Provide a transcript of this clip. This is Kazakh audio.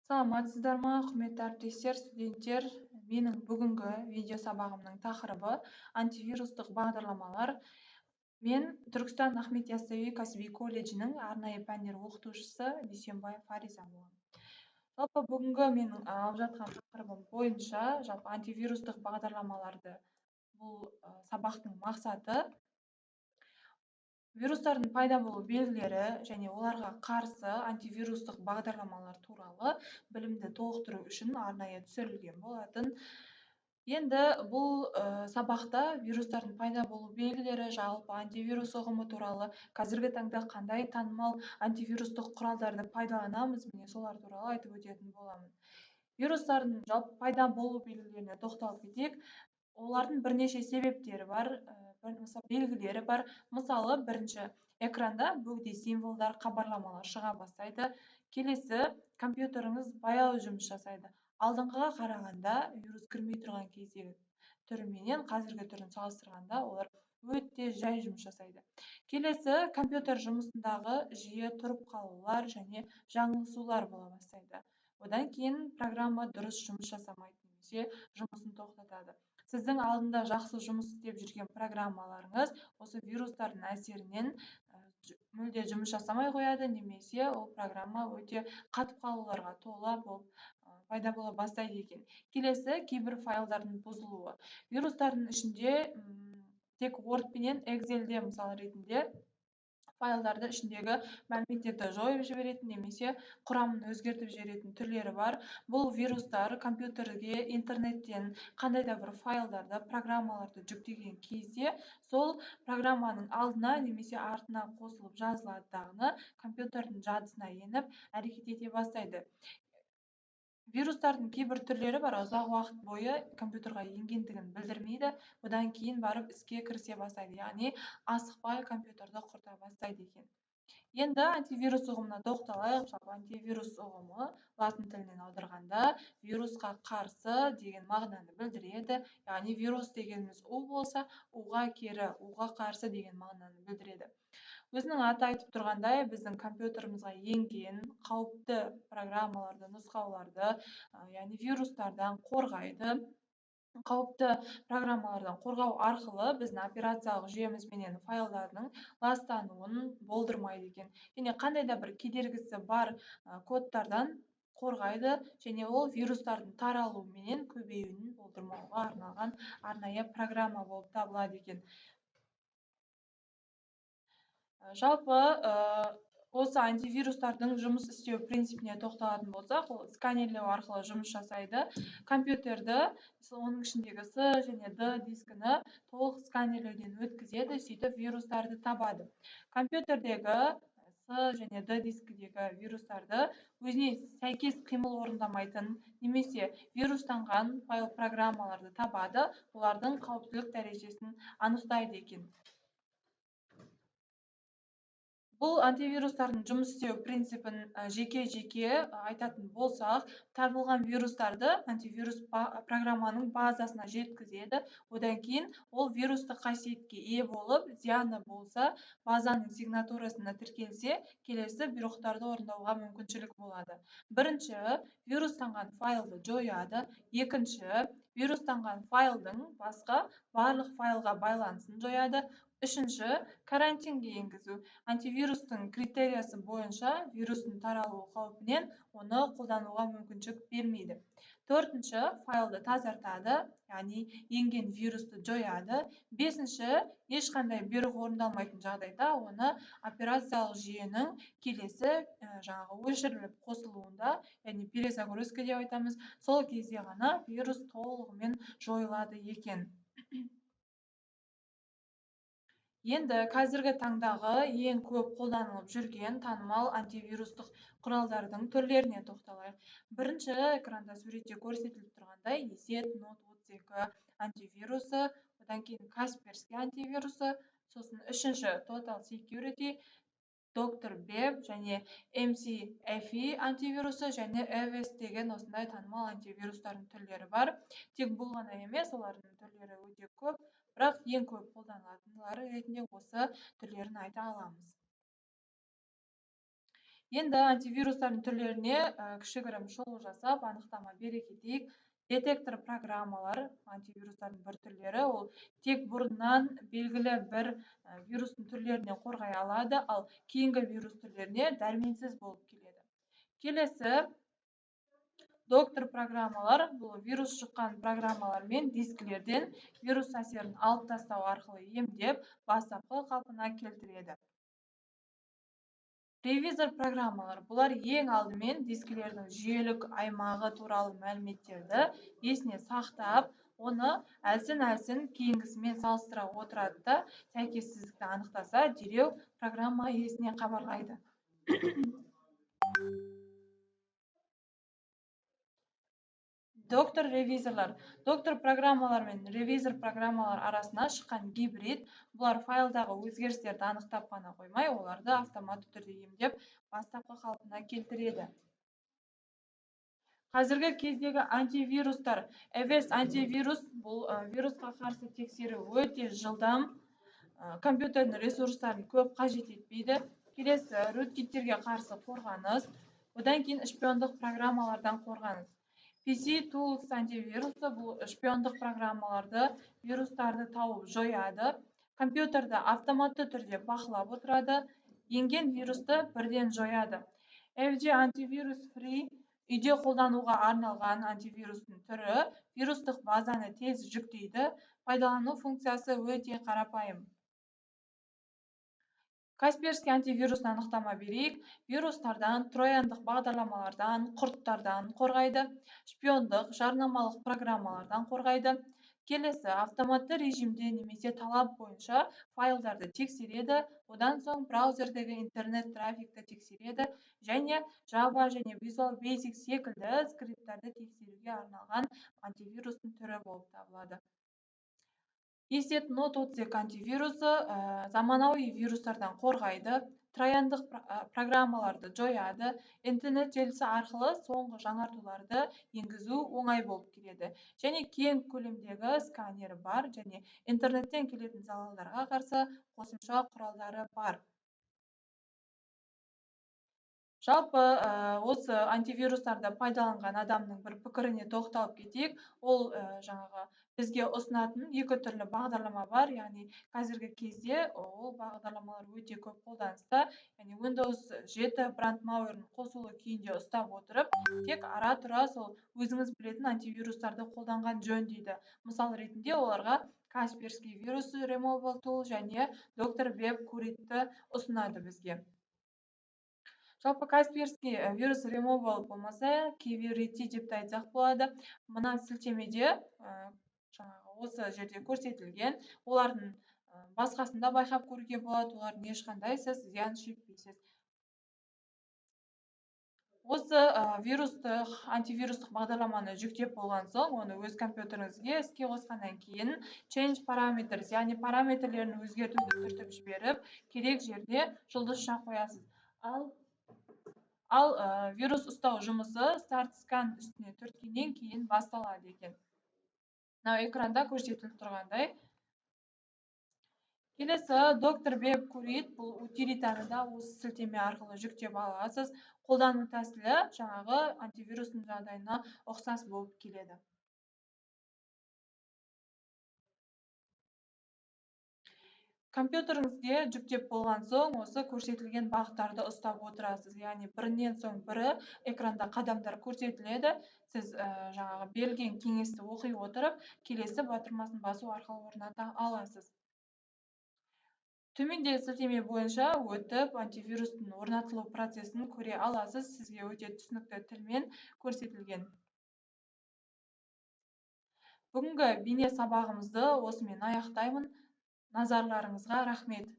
Саламатсыздар ма, құрметті әріптестер, студенттер! Менің бүгінгі видео сабағымның тақырыбы антивирустық бағдарламалар. Мен Түркістан Ахмет Яссауи кәсіби колледжінің арнайы пәндер оқытушысы Дүйсенбаев Фариза боламын. Жалпы бүгінгі менің алып жатқан тақырыбым бойынша жалпы антивирустық бағдарламаларды, бұл сабақтың мақсаты вирустардың пайда болу белгілері және оларға қарсы антивирустық бағдарламалар туралы білімді толықтыру үшін арнайы түсірілген болатын. Енді бұл сабақта вирустардың пайда болу белгілері, жалпы антивирус ұғымы туралы, қазіргі таңда қандай танымал антивирустық құралдарды пайдаланамыз, міне солар туралы айтып өтетін боламын. Вирустардың жалпы пайда болу белгілеріне тоқталып кетейік. Олардың бірнеше себептері бар, белгілері бар. Мысалы, бірінші, экранда бөгде символдар, хабарламалар шыға бастайды. Келесі, компьютеріңіз баяу жұмыс жасайды. Алдыңғыға қарағанда вирус кірмей тұрған кездегі түріменен қазіргі түрін салыстырғанда олар өте жай жұмыс жасайды. Келесі, компьютер жұмысындағы жиі тұрып қалулар және жаңылысулар бола бастайды. Одан кейін программа дұрыс жұмыс жасамайды немесе жұмысын тоқтатады. Сіздің алдында жақсы жұмыс істеп жүрген программаларыңыз осы вирустардың әсерінен мүлде жұмыс жасамай қояды немесе ол программа өте қатып қалуларға тола болып пайда бола бастайды екен. Келесі, кейбір файлдардың бұзылуы. Вирустардың ішінде тек Word пенен Excel'де мысал ретінде файлдарды ішіндегі мәліметтерді жойып жіберетін немесе құрамын өзгертіп жіберетін түрлері бар. Бұл вирустар компьютерге интернеттен қандай да бір файлдарды, программаларды жүктеген кезде сол программаның алдына немесе артына қосылып жазылады дағыны компьютердің жадысына еніп әрекет ете бастайды. Вирустардың кейбір түрлері бар, ұзақ уақыт бойы компьютерға енгендігін білдірмейді, одан кейін барып іске кірісе бастайды, яғни асықпай компьютерді құрта бастайды екен. Енді антивирус ұғымына тоқталайық. Жалпы антивирус ұғымы латын тілінен аударғанда вирусқа қарсы деген мағынаны білдіреді. Яғни вирус дегеніміз у болса, уға кері, уға қарсы деген мағынаны білдіреді. Өзінің аты айтып тұрғандай, біздің компьютерімізға енген қауіпті программаларды, нұсқауларды, яғни вирустардан қорғайды. Қауіпті программалардан қорғау арқылы біздің операциялық жүйеміз менен файлдардың ластануын болдырмайды екен. Және қандай да бір кедергісі бар кодтардан қорғайды және ол вирустардың таралуы менен көбеюін болдырмауға арналған арнайы программа болып табылады екен. Жалпы осы антивирустардың жұмыс істеу принципіне тоқталатын болсақ, ол сканерлеу арқылы жұмыс жасайды. Компьютерді, оның ішіндегі С және Д дискіні толық сканерлеуден өткізеді, сөйтіп вирустарды табады. Компьютердегі С және Д дискідегі вирустарды өзіне сәйкес қимыл орындамайтын немесе вирустанған файл программаларды табады, олардың қауіптілік дәрежесін анықтайды екен. Бұл антивирустардың жұмыс істеу принципін жеке-жеке айтатын болсақ, табылған вирустарды антивирус программаның базасына жеткізеді. Одан кейін ол вирустық қасиетке ие болып, зияны болса, базаның сигнатурасына тіркелсе, келесі бұйрықтарды орындауға мүмкіншілік болады. Бірінші, вирустанған файлды жояды. Екінші, вирустанған файлдың басқа барлық файлға байланысын жояды. Үшінші, карантинге енгізу. Антивирустың критериясы бойынша вирустың таралу қаупінен оны қолдануға мүмкіншілік бермейді. Төртінші, файлды тазартады, яғни енген вирусты жояды. Бесінші, ешқандай бұйрық орындалмайтын жағдайда оны операциялық жүйенің келесі жаңағы өшіріліп қосылуында, яғни перезагрузка деп айтамыз, сол кезде ғана вирус толығымен жойылады екен. Енді қазіргі таңдағы ең көп қолданылып жүрген танымал антивирустық құралдардың түрлеріне тоқталайық. Бірінші, экранда суретте көрсетіліп тұрғандай, ESET Note 32 антивирусы, одан кейін Касперский антивирусы, сосын үшінші Total Security, Доктор Беб және McAfee антивирусы және Avast деген осындай танымал антивирустардың түрлері бар. Тек бұл ғана емес, олардың түрлері өте көп, бірақ ең көп қолданылатындары ретінде осы түрлерін айта аламыз. Енді антивирустардың түрлеріне кішігірім шолу жасап, анықтама бере кетейік. Детектор программалар антивирустардың бір түрлері, ол тек бұрыннан белгілі бір вирустың түрлерінен қорғай алады, ал кейінгі вирус түрлеріне дәрменсіз болып келеді. Келесі доктор программалар, бұл вирус жұққан программалар мен дискілерден вирус әсерін алып тастау арқылы емдеп, бастапқы қалпына келтіреді. Ревизор программалар, бұлар ең алдымен дискілердің жүйелік аймағы туралы мәліметтерді есіне сақтап, оны әлсін-әлсін кейінгісімен салыстыра отырады да, сәйкессіздікті анықтаса, дереу программа иесіне хабарлайды. Доктор ревизорлар. Доктор программалар мен ревизор программалар арасына шыққан гибрид, бұлар файлдағы өзгерістерді анықтап қана қоймай, оларды автоматты түрде емдеп, бастапқы қалпына келтіреді. Қазіргі кездегі антивирустар. Avast антивирус, бұл вирусқа қарсы тексеру өте жылдам, компьютердің ресурстарын көп қажет етпейді. Келесі руткиттерге қарсы қорғаныс, одан кейін шпиондық программалардан қорғаныс. PC Tools антивирусы, бұл шпиондық программаларды, вирустарды тауып жояды, компьютерді автоматты түрде бақылап отырады, енген вирусты бірден жояды. AVG антивирус Free үйде қолдануға арналған антивирустың түрі, вирустық базаны тез жүктейді, пайдалану функциясы өте қарапайым. Касперский антивирусын анықтама берейік. Вирустардан, трояндық бағдарламалардан, құрттардан қорғайды, шпиондық, жарнамалық программалардан қорғайды. Келесі автоматты режимде немесе талап бойынша файлдарды тексереді, одан соң браузердегі интернет трафикті тексереді және Java және Visual Basic секілді скрипттарды тексеруге арналған антивирустың түрі болып табылады. ESET Note 32 антивирусы заманауи вирустардан қорғайды, трояндық программаларды жояды, интернет желісі арқылы соңғы жаңартуларды енгізу оңай болып келеді және кең көлемдегі сканері бар және интернеттен келетін залалдарға қарсы қосымша құралдары бар. Жалпы осы антивирустарды пайдаланған адамның бір пікіріне тоқталып кетейік. Ол жаңағы бізге ұсынатын екі түрлі бағдарлама бар, яғни қазіргі кезде ол бағдарламалар өте көп қолданыста, яғни Windows 7 брандмауэрін қосулы күйінде ұстап отырып, тек ара-тұра сол өзіңіз білетін антивирустарды қолданған жөн дейді. Мысал ретінде оларға Kaspersky Virus Removal Tool және Dr. Web Kurit'ті ұсынады бізге. Жалпы Kaspersky Virus Removal болмаса KVRT деп те айтсақ болады. Мына сілтемеде жаңағы осы жерде көрсетілген, олардың басқасын да байқап көруге болады, олардың ешқандай сіз зиян шекпейсіз. Осы вирустық антивирустық бағдарламаны жүктеп болған соң, оны өз компьютеріңізге іске қосқаннан кейін Change Parameters, яғни параметрлерін өзгертуді түртіп жіберіп, керек жерде жұлдызша қоясыз. Ал вирус ұстау жұмысы Start Scan үстіне түрткеннен кейін басталады екен. Мынау экранда көрсетіліп тұрғандай. Келесі Доктор Веб Курит, бұл утилитаны да осы сілтеме арқылы жүктеп аласыз. Қолдану тәсілі жаңағы антивирустың жағдайына ұқсас болып келеді. Компьютеріңізге жүктеп болған соң осы көрсетілген бағыттарды ұстап отырасыз. Яғни бірінен соң бірі экранда қадамдар көрсетіледі. Сіз жаңағы берілген кеңесті оқи отырып, келесі батырмасын басу арқылы орната аласыз. Төмендегі сілтеме бойынша өтіп, антивирустың орнатылу процесін көре аласыз. Сізге өте түсінікті тілмен көрсетілген. Бүгінгі бейне сабағымызды осымен аяқтаймын. Назарларыңызға рахмет.